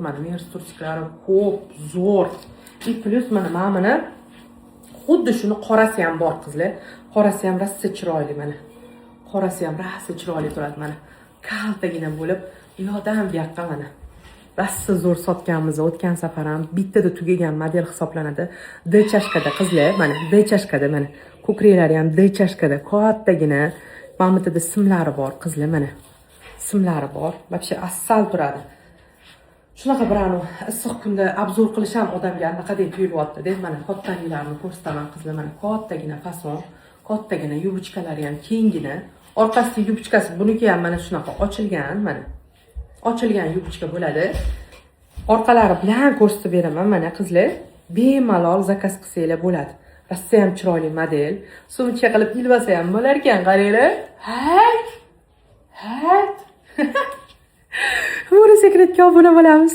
Mana, мерс trusik lari ko'p, zo'r. И плюс mana buni xuddi shuni qorasi ham bor, qizlar. Qorasi ham rosa chiroyli, mana. Qorasi ham rosa chiroyli turadi, mana. Kaltagina bo'lib, u yoqdan bu yoqqa, mana. Rosa zo'r sotganmiz o'tgan safar ham, bittada tugagan model hisoblanadi. D чашка da, qizlar, mana, D чашка da, mana. Ko'kraklari ham D чашка da, kattagina. Mana bu yerda simlari bor, qizlar, mana. Simlari bor. Вообще asal turadi. Shunaqa bir anavi issiq kunda обзор qilish ham odamga anaqadek tuyulyapti-da. Mana, kattanilarini ko'rsataman, qizlar, mana, kattagina fason, kattagina, юбочка lari ham kenggina. Orqasida юбочка si buniki ham mana shunaqa ochilgan, mana. Ochilgan юбочка bo'ladi. Orqalari bilan ko'rsatib beraman, mana, qizlar. Bemalol заказ qilsanglar bo'ladi. Rosa ham chiroyli model. Sumcha qilib ilvasa ham bo'lar ekan, qaranglar. Hay! Hay! Buni sekretga obuna bo'lamiz.